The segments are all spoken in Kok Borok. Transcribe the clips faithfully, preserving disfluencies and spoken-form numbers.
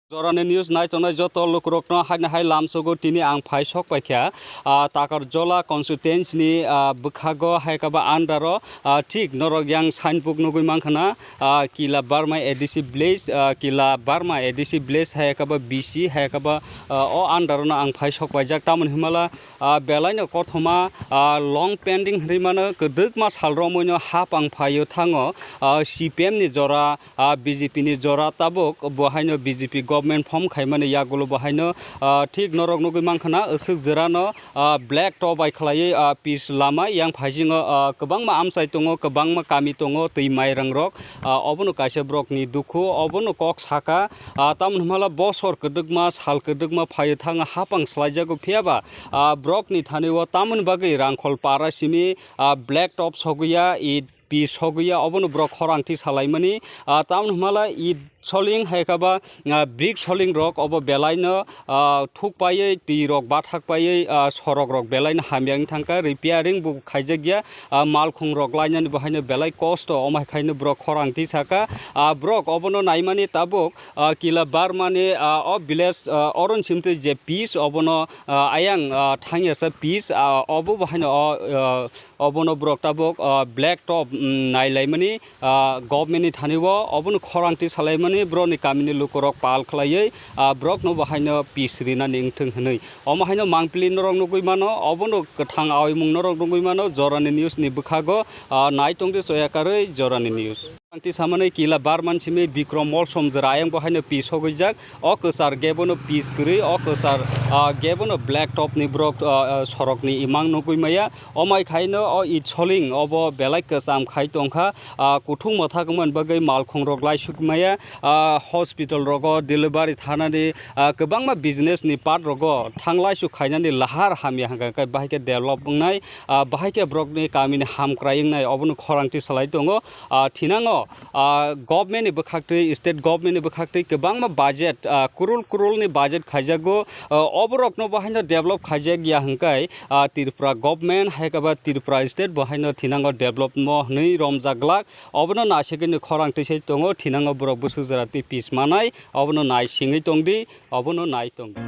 Jorani news naitongnai joto lukurokno haini hai lamsogo tini ang phai sok paikha, ah, Takarjola constituency ni, ah, bwkhago hai khe ba under o, ah, thik norok yang signboard nugui mankha na, ah, Kila Barma A D C village, ah, Kila Barma A D C village hai khe ba B C hai khe ba, ah, o under o no ang phai sok paijak. Tamoni himala, ah, belai no kothoma, ah, long pending hinwi mano, kwdwkma sal romwi no hapang phaio thango, ah, C P M ni jora, ah, B J P ni jora tabuk bo haino B J P government form khaimani yagulo bo haino, ah, thik norok nugui mankha na, aswk jora no, ah, black top bai khlaiwi, ah, pitch lama yang phaisingo, ah, kwbangma amchai tongo, kwbangma kami tongo, twi mairang rok, ah, obono kaisa borok ni dukhu, obono kok saka, ah, tamoni hwnmala bosor kwdwkma, sal kwdwkma phaio thango hapang swlaijago, phiyaba, ah, borok ni thani o tamoni bagwi Rangkhol para simi, ah, black top sogwi ya, it pitch sogwi ya, obono borok khorang ti salaimani, ah, tamoni hwnmala it soling hai khe ba, ah, brick soling rok obo belai no, ah, thuk paiwi twi rok bathak paiwi, ah, sorok rok belai no hamya wng thangkha, repairing bo khaijak ya, ah, malkhung rok lainani bo haino belai kosto, omo hai khaino borok khorang ti saka, ah, borok obono naimani tabuk, ah, Kila Barmani, ah, o village, ah, Oron Simtwi je pitch obono, ah, ayang, ah, thangya sa pitch, ah, obo bo haino o, ah, obono borok tabuk, ah, black top, mm, nailaimani, ah, government ni thani o obono khorang ti salaimani borokni kamini lukurok pal khlaiwi, ah, borokno bo haino pitch rinani wngthung hwnwi. Omo haino mangpili norok nugui mano, obono kwthang aoimung norok nugui mano, jorani news ni bwkhago, ah, nai tongdi choya karwi jorani news. Ang ti samani Kila Barman simi Bikrom Molsom jora ayang bo haino pitch sogwijak, o kwchar gebono pitch kwrwi, o kwchar, ah, gebono black top ni borok, ah, ah, sorok ni imang nugui maya, omai khaino o it soling obo belai kwcham khai tongkha, ah, kuthung mwthak wngmani bagwi malkhung rok laisuk maya, ah, hospital rogo delivery thanani, ah, kwbangma business ni part rogo thanglaisu khainani lahar hamya hwnkha khe bahai khe develop wngnai, ah, bahai khe borokni kamini hamkrai wngnai obono khorang ti salai tongo. Ah, thinango, ah, government ni bwkhaktwi, state government ni bwkhaktwi kwbangma budget, ah, kurul kurul ni budget khaijago, ah, oborokno bo haino develop khaijak ya hwnkhe, ah, Tripura government hai khe ba Tripura state bo haino thinango develop mo hwnwi romjak glak. Obono naisigwini khorang twi sai tongo, thinango borok bwswk jora twi pitch manai, obono nai singwi tongdi, obono nai tongdi.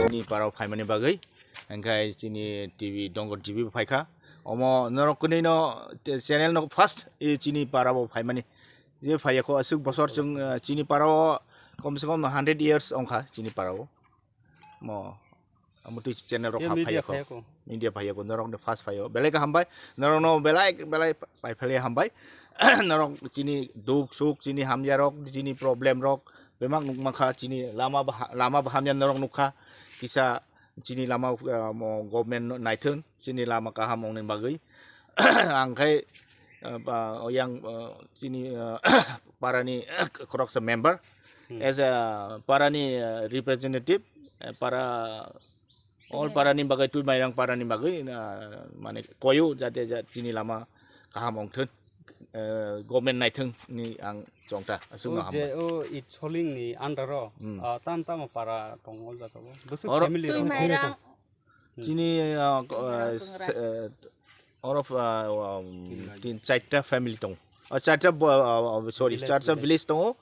Chini parao phaimani bagwi, hwnkhe chini T V, Dongor T V bo phaikha. Omo norok kwnwi no te-, channel no first, e, chini parao phaimani. Je phaiyakho aswk bosor chwng, eh, chini parao kom se kom hundred years ongkha chini parao. Mo, amo twi channel rok ha phaiya ko. Media phaiya ko, norok ni first phaiyo. Belai kaham bai, norok no belai, belai pai phale hambai. Norok chini duk suk, chini hamya rok, chini problem rok, bemak nuk mankha, chini lama ba ha-, lama ba hamya norok nukha. Kisa chini lama, ah, mo government no naithung, chini lama kaham ongni bagwi. Ang khai, ah, ba, yang, ah, chini, ah, parani khoroksa member, Hmm. as a parani, ah, representative, eh, para, all parani bagwi, twi mairang parani bagwi, ah, mane koyu jate ja chini lama kaham ongthun, eh, government naithung ni ang chongta aswk no hambai. O je o it soling ni under o, Hmm. ah, tam tamo para tongo o jaga o? Bwswk Oro family Twi rok? Mairang. Hmm. Chini, ah, ko-, ah, Twi mairang se-, eh, oro, ah, um, tin, chaita family tong. Oh, chaita bo-, ah, ah, sorry, Village, chaita village. Village tongo.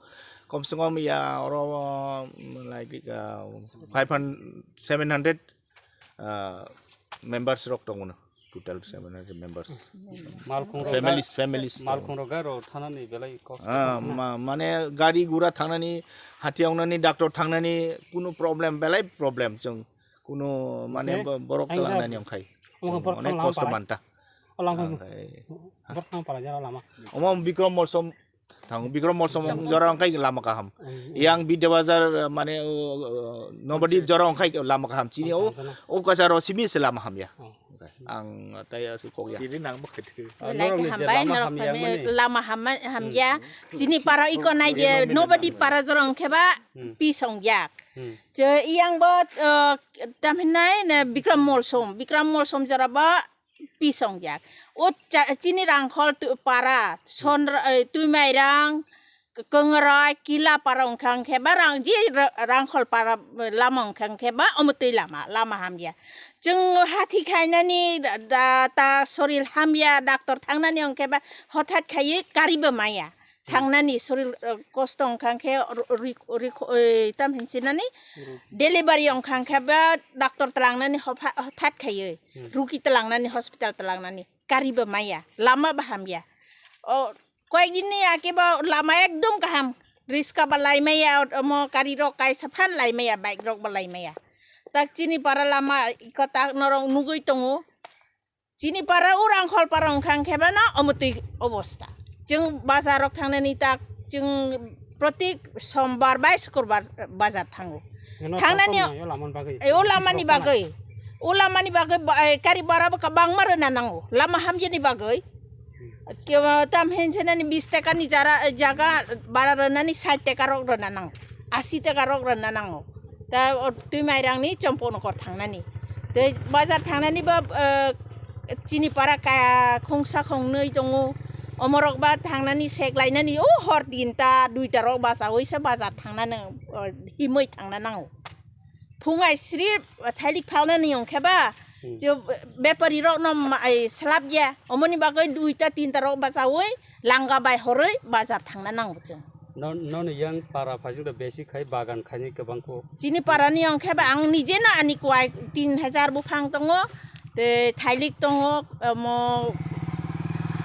Kom se kom ya oro, um, like, ah, five hundred, seven hundred, ah, members rok tongo no. Total seven hundred members. Malkhung rok Families, ga-, families. Malkhung rok garo thanani belai kosto. Ah, ma-, mane gari gura thangnani, hati ongnani, doctor thangnani, kunu problem, belai problem chwng. Kunu mane Oke. Bo-, borok Ang tala gas. Nani ongkhai. Omo Chwng borok onek tala kosto pai. Manta. Olang pai. Oke. Borok tang pala jara lama. Omo Bikrom Molsom Thang Bikrom Molsom jora wngkhai lama kaham. Hmm. Yang Bidya Bazar, mane, o, o, Nobadip jora wngkhai lama kaham. Chini o, o kasaro simi se lama hamya. Oh. Ang tai aswk kok ya. Tini nang bwkhai thwi. Ah, Belai norokni khe je hambai, lama norok hamya phai mani? Lama hamya, hamya. Hmm. Chini para iko nai je, nobody para jorong khe ba Hmm. peace ong jak. Hmm. Je iyang bo, eh, tam hinai ne Bikram Molsom, Bikram Molsom jora bo peace ong jak. O cha-, chini Rangkhol tu-, para, Sonra, eh, Twimairang, K-, Kongrai, Kila para wngkha, wngkhe ba rang-, je ra-, Rangkhol para, eh, lama wngkha, wngkhe ba omo twi lama, lama hamya. Chwng hathi khainani da, da, ta sorir hamya, doctor thangnani wngkhe ba hothat khaiwi karibo maya. Hmm. Thangnani sorir, eh, kosto wngkha, wngkhe ri-, ri-, ri-, eh, tam hinsinani Hmm. delivery wngkha, wngkhe ba doctor tlangnani hopha-, hothat khaiwi, Hmm. ruki tlangnani, hospital tlangnani, karibo maya, lama bo hamya. O, Koyekdin ni ake bo lama ekdom kaham. Riska ba laimaya, omo kari rok kaisa phan laimaya, bike rok ba laimaya. Tak chini para lama iko tak norok nugui tongo. Chini para o Rangkhol para wngkha, wngkhe ba no omo twi obosta. Chwng bazar rok thangnani tak chwng protik sombar bai sukurbar bazar thango. Eno Thangnani tongthoknai o lamani bagwi. E, o lamani Rok bagwi. O lamani bagwi ba-, e, kari bara bo kwbangma rwna nango. Lama hamyani bagwi. Kebo tam hensenani bis taka ni jara, jaga bara rwnani sait taka rok rwna nango. Asi taka rok rwna nango. Ta o twi mairang ni chompo nokor thangnani. Tei bazar thangnani bo, e, chini para ka khongsa khongnwi tongo. Omorok ba thangnani sek lainani o hor tinta duita rok bachawi se bazar thangnani, o, himwi thangna nango. Phung ai sri thailik phalnani wngkhe ba, Hmm. je bepari rokno ma-, ai slap ya. Omoni bagwi duita tinta rok bachawi langa bai horwi bazar thangna nango chwng. No, noni yang para phajwk da besi khai bagan khaini kwbang kho. Chini parani wngkhe ba ang nijeno ani kwai tin hajar buphang tongo. Tei thailik tongo, omo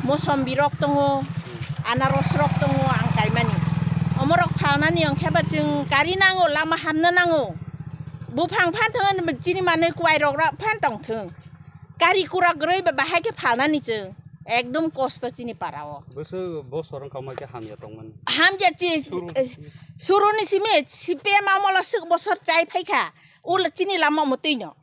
mosombirok tongo, Hmm. anarosrok tongo ang kaimani. Omorok phalnani wngkhe ba chwng kari nango, lama hamna nango. Buphang phan thangwi chini manwi kwai rok ra phan tong thung. Kari kura kwrwi ba bahai khe phalnani chwng. Ekdom kosto chini para o. Bwswk bosor wngkha mai khe hamya tongmani. Hamya chi, Suru. eh, suruni simi, C P M amolo swk bosor chai phaikha. Ul chini lama mwtwi no.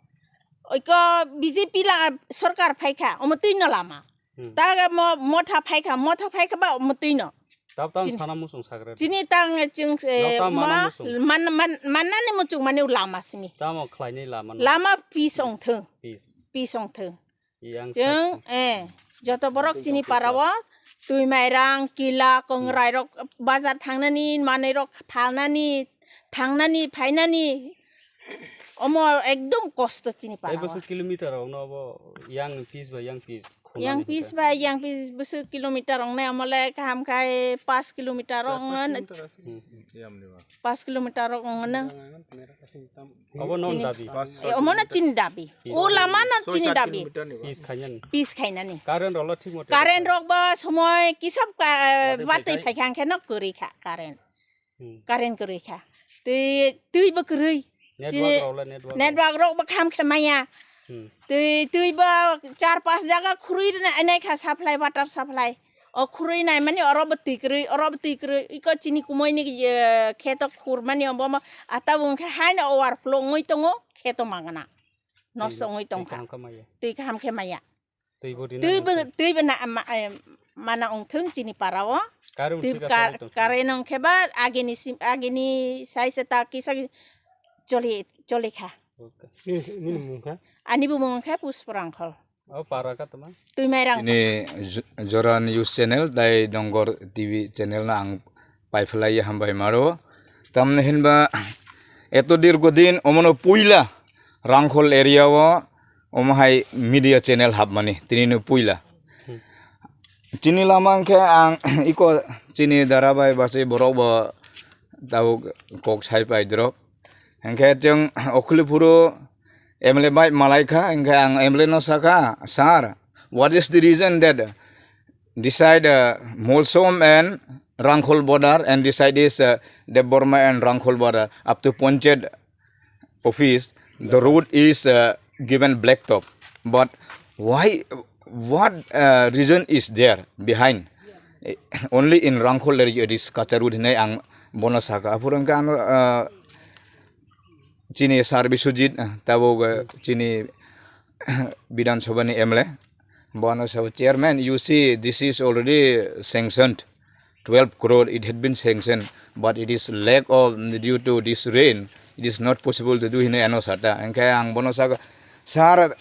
Oiko B J P la sorkar phaikha, omo twino lama. Hmm. Ta mo-, motha phaikha, motha phaikha ba omo twino. Tab tam Chini, sana muchung sakre. Chini tang chwng, eh, Nokta mana ma-, muchung. Man-, man-, mannani muchung mane lama simi. Tamo khlainai lama no. Lama peace ong thung. Peace. Peace ong thung. Yang Chwng, sakhe. Eh, joto borok Yang chini doktor para ka. O, twi mairang, kila, Hmm. kongrai rok, bazar thangnani, manwi rok phalnani, thangnani, phainani, omo ekdom kosto chini para o. Tei bwswk kilometer rok no bo yang piece by yang piece khunani Yang piece hwnkhe? By yang piece bwswk kilometer rok nai omo le kaham khai paanch kilometer rok Char paanch wngna kilometer ase. Hmm. Yam ni ba. Paanch kilometer rok wngna. Yang nang pnera kasing tam. Obo non Chini dabi. Paanch Eh, omo no chini dabi. Yes. O lama no Soi chini sat dabi. Kilometer ni ba. Peace khainani. Peace khainani. Current rok lo thik mote Current rok. Rok ba somoi kisap ka, Watwi batwi phai phai kha hwnkhe no kwrwi kha current. Hmm. Current kwrwi kha. Twi, twi bo kwrwi. Network Chini rok le network rok. Network rok bo kham khe maya. Hmm. Twi, twi bo char paanch jaga khurwi rwna nai kha supply, water supply. O khurwi nai mani oro bo twi kwrwi, oro bo twi kwrwi. Iko chini kumui ni, eh, kheto khur mani obo mo ata bo wngkha haino overflow wngwi tongo, kheto magna. Nosto wngwi tongkha. Twi kaham khe maya. Twi kaham khe maya. Twi bo rina Twi bo, nangkhe. Twi bo na, ma, eh, mana wngthung chini para o. Kare Twi wngthung ka, kare wngthung. Kare nangkhe ba agini sim, agini sai se ta kisa choli, choli kha. Okay. Nini, nini mung kha? Ani bo mung kha Pusparangkhol. O para ka tama? Twi mairang. Ini Jo-, Joran News Channel, dai Dongor T V channel no ang paiphlai hambai maro. Tamni hinba eto dirgo din omono puila Rangkhol area o omo hai media channel hapmani tini no puila. Hmm. Chini lama hwnkhe ang iko chini dara bai bachai borok bo tabuk kok sai pai drop. Hwnkhe chwng okhuli phuru M L A bai malai kha, hwnkhe ang M L A no sakha, "Sir, what is the reason that decide, uh, Molsom and Rangkhol border and decide is, uh, Debbarma and Rangkhol border up to Panchayat office, the road is, uh, given blacktop. But why, what, uh, reason is there behind?" Eh, only in Rangkhol area it is kacha road hinwi ang bono sakha. Aphuru hwnkhe ano, uh, chini Sir Biswajit, uh, tabuk, uh, chini Bidhan Sabha ni M L A, bono sabo chairman, you see, this is already sanctioned, twelve crore, it had been sanctioned, but it is lack of, due to this rain, it is not possible to do hinwi ano sata. Hingkhe ang bono saka, sir,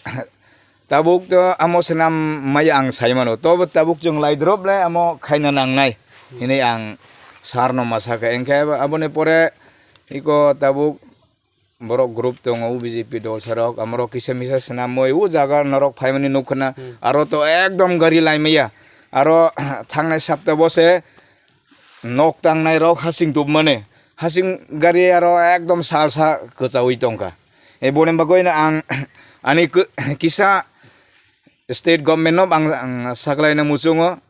tabuk to amo swnam maya ang saimano, tobo tabuk chwng laidrop le amo khaina nangnai hinwi ang sir no ma saka. Hingkhe aboni pore iko tabuk borok group tongo, B J P dol sarok, amorok kisa misa swnamwi o jaga norok phaimani nukkhwna. Hmm. Aro to ekdom gari laimaya. Aro thangnai sapta bose nok tangnai rok hasing tubmani. Hasing gari aro ekdom salsa kwchaui tongkha. E boni bagwino ang ani kisa state government no ang, ang saklaina muchungo.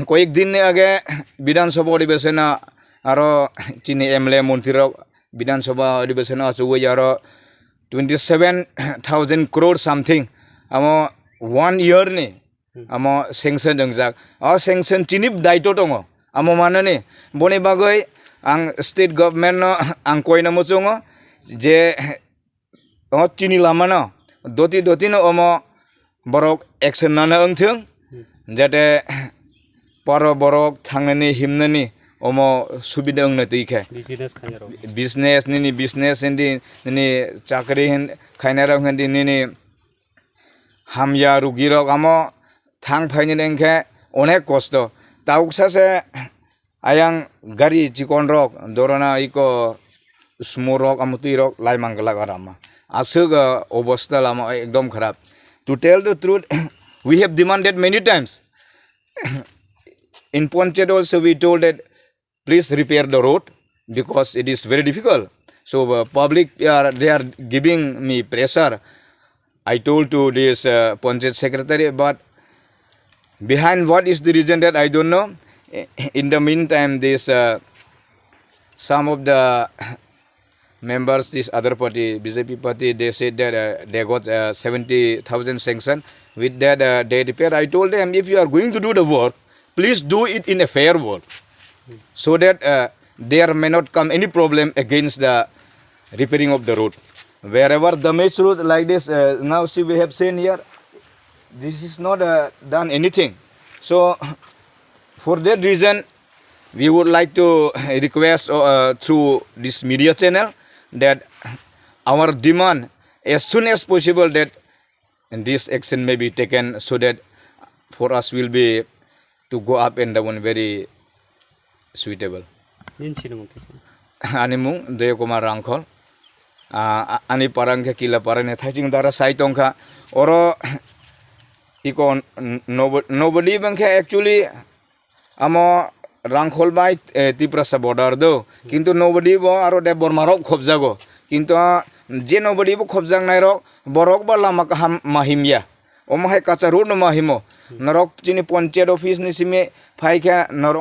Koyek din ni age Bidhan Sabha Adhibeshon o aro chini M L A montri rok Bidhan Sabha Adhibeshon o achugwi aro twenty seven thousand crore something amo one year ni amo sanction wngjak. O sanction chini daito tongo. Amo manani boni bagwi ang state government no ang koina muchungo je o chini lama no doti doti no omo borok action nana wngthung, jate paro borok thangnani himnani omo subida wngna twi khe. Business khainai rok. Business, nini business hindi, nini chakri hin-, khainai rok hindi, nini hamya rugi rok amo thang phaini wngkhe onek kosto. Tabuksa se ayang gari chikon rok, dorona iko sumo rok, amo twi rok laimang glak arama. Aswk, ah, obosta lama ekdom kharap. To tell the truth, we have demanded many times. In Panchayat also we told that please repair the road because it is very difficult. So, uh, public are, they are giving me pressure. I told to this, uh, Panchayat secretary, but behind what is the reason that I don't know. In the meantime, this, uh, some of the members, this other party, B J P party, they said that, uh, they got, uh, seventy thousand sanction. With that, uh, they repair. I told them, if you are going to do the work, please do it in a fair work, so that, uh, there may not come any problem against the repairing of the road. Wherever damage road like this, uh, now see we have seen here, this is not, uh, done anything. So, for that reason, we would like to request, uh, through this media channel that our demand as soon as possible that this action may be taken so that for us will be to go up and down very suitable. Nini sinimung kisa? Ani mung Dev Kumar Rangkhol. Ah, a-, ani para wngkha Kila para ni Thaising Dara sai tongkha. Oro iko n-, nobo-, nobody bangkha actually amo Rangkhol bai, eh, Tiprasa border do. Kintu nobody bo aro de Borma rok khobjago. Kintu, ah, je nobody bo khobjaknai rok, borok ba lama kaham mahimya. Omo hai kacha road no mahimo. Norok chini Panchayat office ni simi phaikha norok